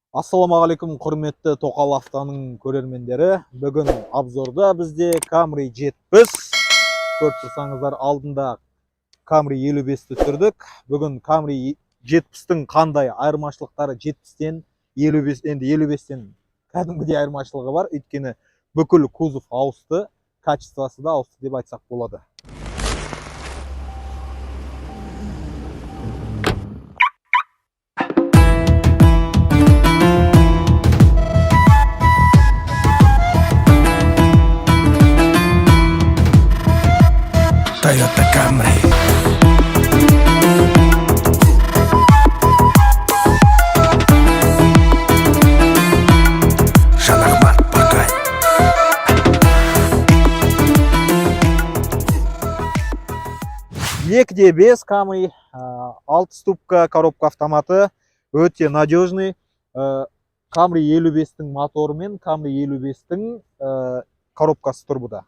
Ассалаумағалейкум, құрметті Тоқал Автоның көрермендері. Бүгін обзорда бізде Camry 70. Көріп тұрсаңыздар, алдында Camry 55-ті түсірдік. Бүгін Camry 70-тің қандай айырмашылықтары 70-тен 55, енді 55-тен кәдімгідей айырмашылығы бар. Өйткені бүкіл кузов ауысты, качествосы да ауысты деп айтсақ болады. Toyota Camry. Жанахмат Бақай. 2,5 Camry, 6 ступка, коробка автоматы, өте надежный. Camry 55-тің моторымен Camry 55-тің коробкасы тұр бұда.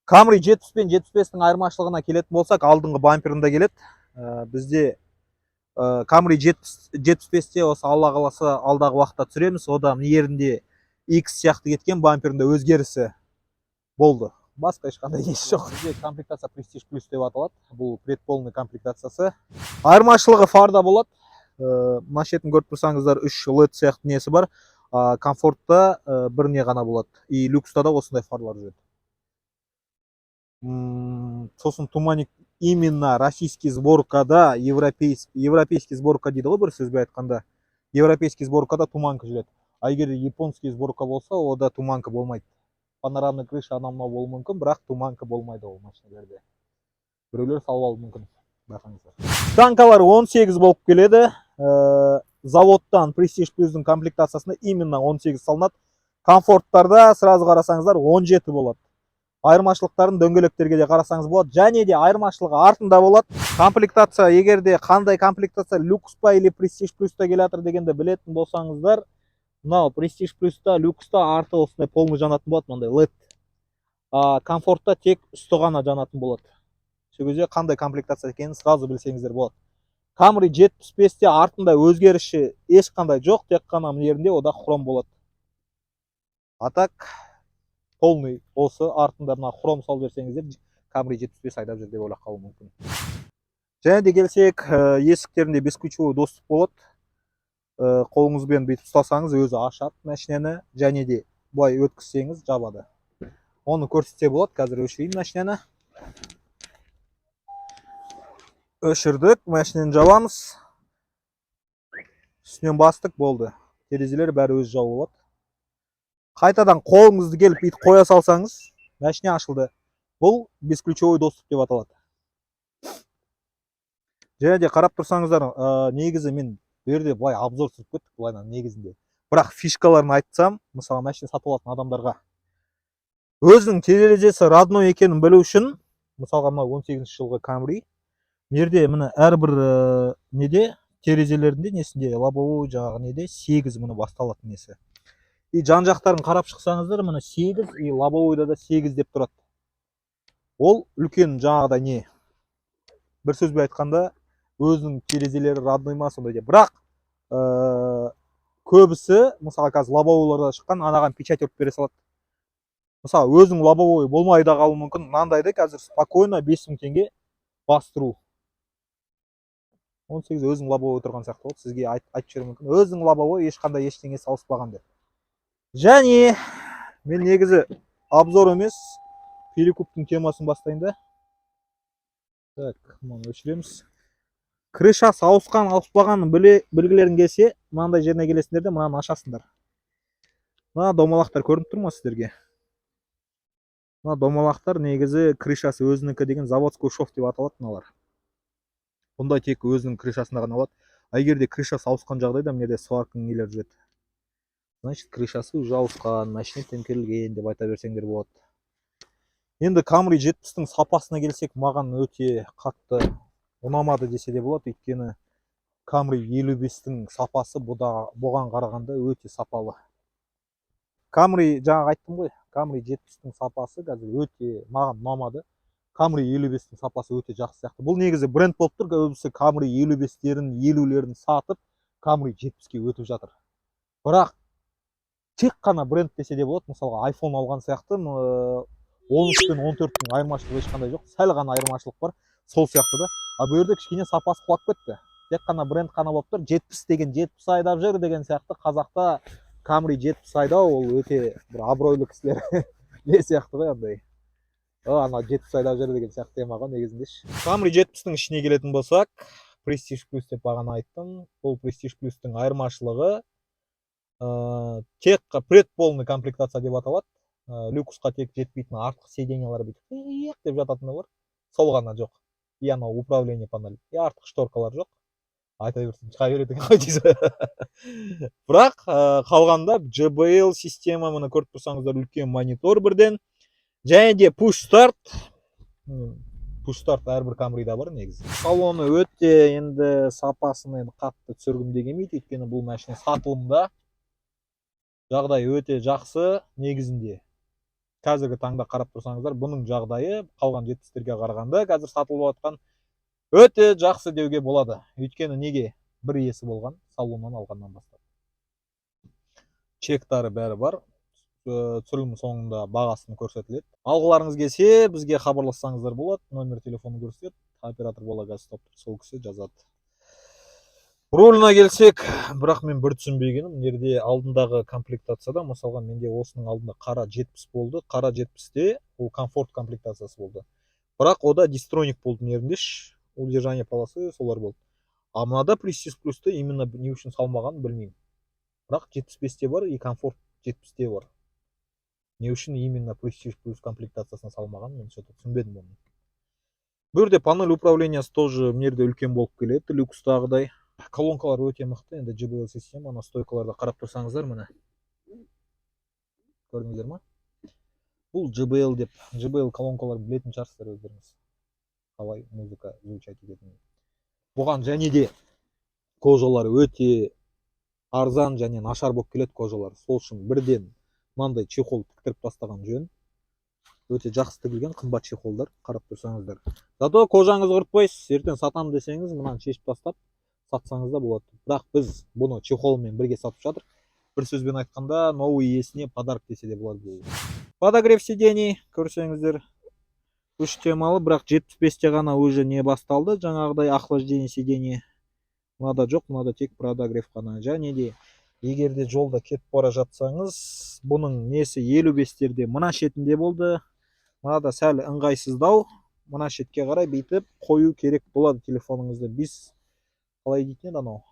Camry 70 пен 75-тің айырмашылығына келетін болсақ, алдыңғы бамперінде келеді. Бізде Camry 75-те осы Алла қаласа алдағы уақытта түсіреміз. Ода мына жерінде X сияқты кеткен бамперінде өзгерісі болды. Басқа ешқандай несі жоқ. Бізде комплектация Prestige Plus деп аталады. Бұл предполный комплектациясы. Айырмашылығы фарда болады. Мына шетін көріп тұрсаңыздар, 3 LED сияқты несі бар. Комфортта бір не ғана болады. И люкста да осындай фарлар жүреді. Сосын туманник именно российский сборкада, европейский сборка дейді ғой бір сөзбен айтқанда. Европейский сборкада туманка жүреді. А егер де японский сборка болса, ода туманка болмайды. Панорамный крыша анау мынау болуы мүмкін, бірақ туманка болмайды ол машиналерде. Біреулер салып алуы мүмкін, байқаңыздар. Танкалар 18 болып келеді. Заводтан Prestige Plus'дың комплектациясында именно 18 салынады. Комфорттарда сразу қарасаңыздар 17 болады. Айырмашылықтарын дөңгелектерге де қарасаңыз болады. Және де айырмашылығы артында болады. Комплектация, егер де қандай комплектация, люкс па или Prestige Plus'та келе жатыр дегенді білетін болсаңыздар, мынау Prestige Plus'та, люкста арты осындай полный жанатын болады, мынандай LED. А комфортта тек үсті ғана жанатын болады. Сол кезде қандай комплектация екенін сразу білсеңіздер болады. Camry 75-те артында өзгерісі ешқандай жоқ, тек қана мына жерінде ода хром болады. А так полный осы артында мына хром салып жіберсеңіздер, Camry 75 айдап жүр деп ойлап қалуы мүмкін. Және де келсек, есіктерінде бесключевой доступ болады. Қолыңызбен бүйтіп ұстасаңыз, өзі ашады машинаны, және де былай өткізсеңіз жабады. Оны көрсетсе болады. Қазір өшірейін машинаны. Өшірдік, машинаны жабамыз. Үстінен бастық, болды. Терезелер бәрі өзі жауып алады. Қайтадан қолыңызды келіп бүйтіп қоя салсаңыз, машина ашылды. Бұл бесключевой доступ деп аталады. Және де қарап тұрсаңыздар, негізі мен бұл жерде былай обзор түсіріп кеттік былайынан негізінде. Бірақ фишкаларын айтсам, мысалы, машина сатып алатын адамдарға өзінің терезесі родной екенін білу үшін, мысалға, мынау 18 жылғы Camry, мына жерде міне әрбір неде терезелерінде, несінде, лобовой жаңағы неде 8 мұны басталатын несі. И жан жақтарын қарап шықсаңыздар, міне 8 и лобовойда да 8 деп тұрады. Ол үлкен жаңағыдай не. Бір сөзбен айтқанда, өзінің терезелері родной ма сондай деп. Бірақ көбісі, мысалға, қазір лобовойларда шыққан, анаған печать ұрып бере салады. Мысалы, өзінің лобовой болмай да қалуы мүмкін. Мынандайды қазір спокойно 5000 теңге бастыру. 18 өзінің лобовой тұрған сияқты болады. Сізге айтып жіберуі мүмкін. Өзінің лобовой, ешқандай ештеңесі ауыспаған деп. Және мен негізі обзор емес, перекуптың темасын бастайын да. Так, мынаны өшіреміз. Крышасы ауысқан, ауыспағанын білгілерің келсе, мынандай жеріне келесіңдер де, мынаны ашасыңдар. Мына домалақтар көрініп тұр ма сіздерге? Мына домалақтар негізі крышасы өзінікі деген заводской шов деп аталады мыналар. Бұндай тек өзінің крышасында ғана болады. А егер де крышасы ауысқан жағдайда, мына жерде сварканың нелері жүреді. Значит, крышасы уже ауысқан, машина төңкерілген деп айта берсеңдер болады. Енді Camry 70-тің сапасына келсек, маған өте қатты ұнамады десе де болады, өйткені Camry 55-тің сапасы бұған қарағанда өте сапалы. Camry, жаңағы айттым ғой, Camry 70-тің сапасы қазір өте маған ұнамады. Camry 55-тің сапасы өте жақсы сияқты. Бұл негізі бренд болып тұр, көбісі Camry 55-терін, 50-лерін сатып, Camry 70-ке өтіп жатыр. Бірақ тек қана бренд десе де болады. Мысалға, iPhone алған сияқты, 13 пен 14-тің айырмашылығы ешқандай жоқ, сәл ғана айырмашылық бар, сол сияқты да. А бұл жерде кішкене сапасы құлап кетті, тек қана бренд қана болып тұр. 70 деген, 70 айдап жүр деген сияқты. Қазақта Камри 70 айдау ол өте бір абыройлы кісілер не сияқты ғой андай, о, ана 70 айдап жүр деген сияқты тема ғой негізінде ше. Камри 70-тің ішіне келетін болсақ, Престиж Плюс деп бағана айттым. Бұл Престиж Плюстің айырмашылығы тек предполный комплектация деп аталады. Люксқа тек жетпейтін артқы сиденьялар бүйтіп иық деп жататыны бар, сол ғана жоқ. И анау управление панель, и артқы шторкалар жоқ. Айта берсем, шыға береді екен ғой дейсіз. Бірақ қалғанда JBL система, міне, көріп тұрсаңыздар, үлкен монитор бірден және де push start. Push start әрбір Камрида бар негізі. Салоны өте, енді сапасын енді қатты түсіргім де келмейді, өйткені бұл машина сатылымда. Жағдай өте жақсы негізінде. Қазіргі таңда қарап тұрсаңыздар, бұның жағдайы қалған 70-терге қарағанда, қазір сатылып жатқан, өте жақсы деуге болады. Өйткені неге? Бір иесі болған салоннан алғаннан бастап чектары бәрі бар. Түсірілім соңында бағасын көрсетіледі. Алғыларыңыз келсе, бізге хабарлассаңыздар болады, номер телефонын көрсетеді, оператор бола қазір ұстап тұр, сол кісі жазады. Рулына келсек, бірақ мен бір түсінбегенім, мына жерде алдындағы комплектацияда, мысалға, менде осының алдында қара 70 болды. Қара 70-те ол комфорт комплектациясы болды, бірақ ода дистроник болды мына жерінде ш, удержание полосы, солар болды. А мынада Престиж Плюсты именно не үшін салмағанын білмеймін. Бірақ 75-те бар и комфорт 70-те бар. Не үшін именно Престиж Плюс комплектациясына салмаған, мен что то түсінбедім оны. Бұл жерде панель управлениясы тоже мына жерде үлкен болып келеді, люкстағыдай. Колонкалар өте мықты енді, JBL система. Ана стойкаларда қарап тұрсаңыздар, міне, көрдіңіздер ма, бұл JBL деп. JBL колонкалар, білетін шығарсыздар өздеріңіз, қалай музыка звучать ететінін. Бұған және де кожалары өте арзан және нашар болып келеді кожалар. Сол үшін бірден мынандай чехол тіктіріп тастаған жөн. Өте жақсы тігілген қымбат чехолдар, қарап тұрсаңыздар. Зато кожаңызды құртпайсыз. Ертең сатамын десеңіз, мынаны шешіп тастап сатсаңыз да болады. Бірақ біз бұны чехолмен бірге сатып жатырмық. Бір сөзбен айтқанда, новый иесіне подарок десе де болады. Бұл подогрев сидений, көрсеңіздер, үш темалы. Бірақ 75-те ғана уже не басталды, жаңағыдай охлаждение сиденье. Мынада жоқ, мынада тек подогрев қана. Және де егер де жолда кетіп бара жатсаңыз, бұның несі 55-терде мына шетінде болды, мынада сәл ыңғайсыздау, мына шетке қарай бүйтіп қою керек болады телефоныңызды. Без, қалай дейтін еді, анау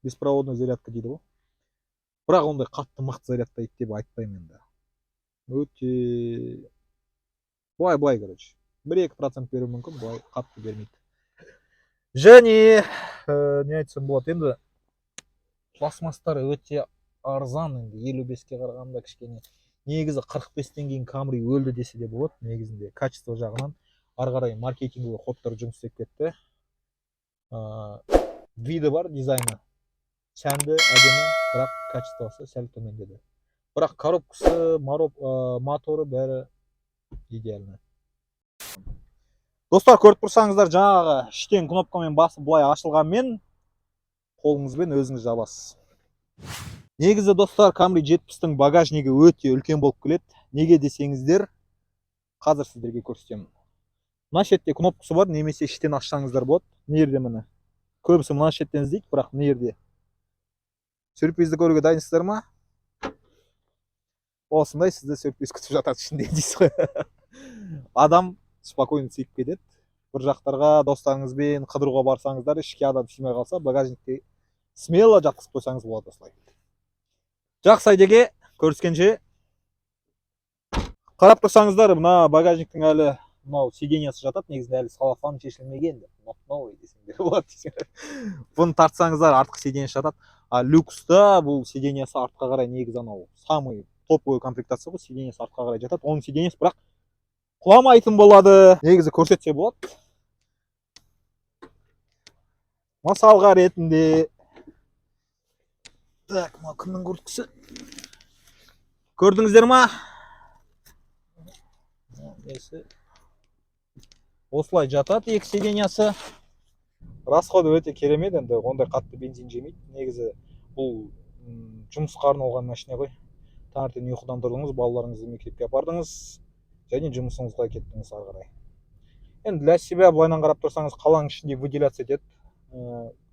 беспроводной зарядка дейді ғой, бірақ ондай қатты мықты зарядтайды деп айтпаймын енді. Өте былай былай, короче, 1-2% беруі мүмкін, былай қатты бермейді. Және не айтсам болады енді, пластмасстары өте арзан енді 55-ке қарағанда кішкене. Негізі 45-тен кейін Камри өлді десе де болады негізінде качество жағынан. Ары қарай маркетинговый ходтар жұмыс істеп кетті. Виді бар, дизайны сәнді, әдемі, бірақ качествосы сәл төмендеді. Бірақ коробкасы, моторы, бәрі идеально. Достар, көріп тұрсаңыздар, жаңағы іштен кнопкамен басып былай ашылғанмен, қолыңызбен өзіңіз жабасыз. Негізі, достар, Камри 70-тің багажнигі өте үлкен болып келеді. Неге десеңіздер, қазір сіздерге көрсетемін. Мына шетте кнопкасы бар немесе іштен ашсаңыздар болады. Мына жерде, міне, көбісі мына шеттен іздейді, бірақ мына жерде. Сюрпризді көруге дайынсыздар ма? Осындай сізді сюрприз күтіп жатады ішінде дейсіз ғой. Адам спокойно сыйып кетеді. Бір жақтарға достарыңызбен қыдыруға барсаңыздар, ішке адам сыймай қалса, багажникте смело жатқызып қойсаңыз болады осылай. Жақсы, айдеке, көріскенше. Қарап тұрсаңыздар, мына багажниктің әлі мынау сиденьясы жатады. Негізінде әлі целлофан шешілмеген деп, новый десеңдер болады десең. Бұны тартсаңыздар, артқы сиденье жатады. А люкста бұл сиденьясы артқа қарай, негізі анау самый топовый комплектация ғой, сиденьясы артқа қарай жатады. Оның сиденьясы бірақ құламайтын болады. Негізі көрсетсе болады мысалға ретінде. Так, мынау кімнің курткасы, көрдіңіздер ма? Несі осылай жатады, екі сиденьясы. Расходы өте керемет енді, ондай қатты бензин жемейді негізі. Бұл Жұмысқа арналған машина ғой. Таңертең ұйқыдан тұрдыңыз, балаларыңызды мектепке апардыңыз және жұмысыңызға кеттіңіз ары қарай. Енді для себя былайынан қарап тұрсаңыз, қаланың ішінде выделяться етеді.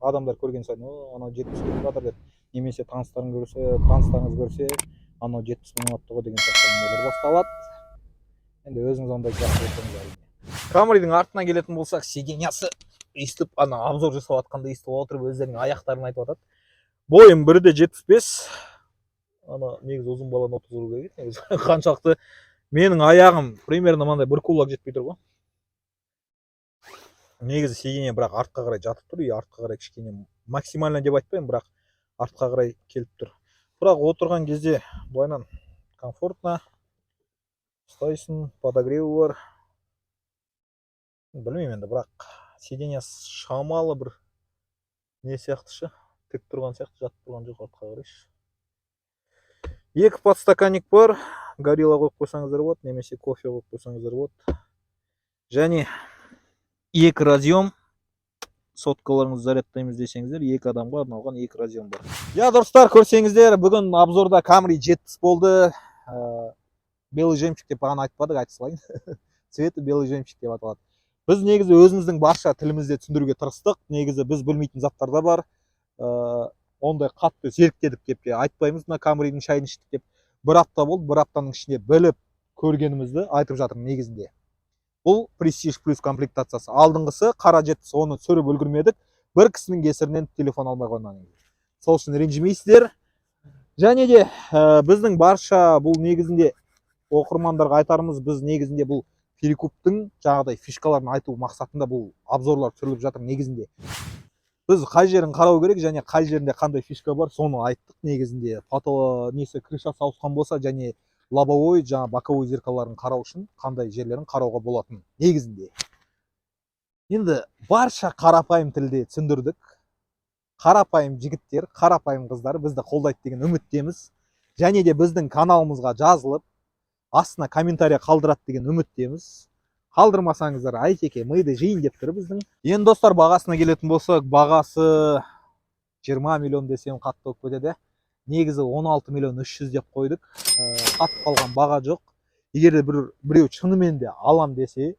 Адамдар көрген сайын: «О, анау 70 кетіп жатыр», – деп, немесе таныстарың көрсе, таныстарыңыз көрсе, «Анау 70 мініп алыпты ғой» деген сияқты әңгімелер басталады. Енді өзіңіз ондай жақсы көрсеңіз, әрине. Камридің артына келетін болсақ, сиденьясы өйстіп, ана обзор жасап жатқанда өйстіп отырып, өздерінің аяқтарын айтып жатады. Бойым 1,75. Ана негізі ұзын баланы отырғызу керек еді негізі. Қаншалықты менің аяғым, примерно мынандай бір кулак жетпей тұр ғой негізі. Сиденье бірақ артқа қарай жатып тұр и артқа қарай кішкене, максимально деп айтпаймын, бірақ артқа қарай келіп тұр. Бірақ отырған кезде былайынан комфортно ұстайсың, подогреві бар. Білмеймін енді, бірақ сиденьясы шамалы бір не сияқты ше, тік тұрған сияқты, жатып тұрған жоқ артқа қарай ше. Екі подстаканник бар, горилла қойып қойсаңыздар болады немесе кофе қойып қойсаңыздар болады. Және екі разъем, соткаларыңызды зарядтаймыз десеңіздер, екі адамға арналған екі разъем бар. Иә, достар, көрсеңіздер, бүгін обзорда Camry 70 болды. Белый жемчуг деп бағана айтпадық, айта салайын, цветі белый жемчуг деп аталады. Біз негізі өзіміздің барша тілімізде түсіндіруге тырыстық. Негізі біз білмейтін заттар да бар. Ондай қатты зерттедік деп те айтпаймыз. Мына Камридің шайын іштік деп бір апта болды, бір аптаның ішінде біліп көргенімізді айтып жатырмын. Негізінде бұл Престиж плюс комплектациясы. Алдыңғысы қара 70, оны түсіріп үлгермедік бір кісінің кесірінен, телефон алмай қойғаннан кейін. Сол үшін ренжімейсіздер. Және де біздің барша бұл негізінде оқырмандарға айтарымыз: біз негізінде бұл перекуптың жаңағыдай фишкаларын айту мақсатында бұл обзорлар түсіріліп жатыр. Негізінде біз қай жерін қарау керек және қай жерінде қандай фишка бар, соны айттық. Негізінде несі, крышасы ауысқан болса және лобовой, жаңа боковой зеркаларын қарау үшін қандай жерлерін қарауға болатын, негізінде енді барша қарапайым тілде түсіндірдік. Қарапайым жігіттер, қарапайым қыздар бізді қолдайды деген үміттеміз. Және де біздің каналымызға жазылып, астына комментарий қалдырады деген үміттеміз. Қалдырмасаңыздар, Айтеке миды жейін деп тұр біздің. Енді, достар, бағасына келетін болсақ, бағасы 20 миллион десем, қатты болып кетеді. Негізі 16 миллион 300 деп қойдық. Қатып қалған баға жоқ. Егер де біреу шынымен де алам десе,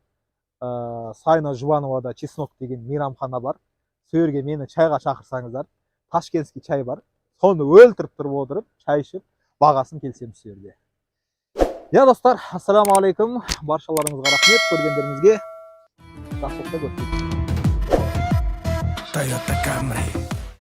Сайна Жұбановада «Чеснок» деген мейрамхана бар, сол жерге мені чайға шақырсаңыздар, ташкентский чай бар, соны өлтіріп тұрып отырып, чай ішіп, бағасын келісеміз сол жерде. Иә, достар, ассалаумағалейкум, баршаларыңызға рахмет көргендеріңізге. Жақсылықта көрісейік. Toyota Camry.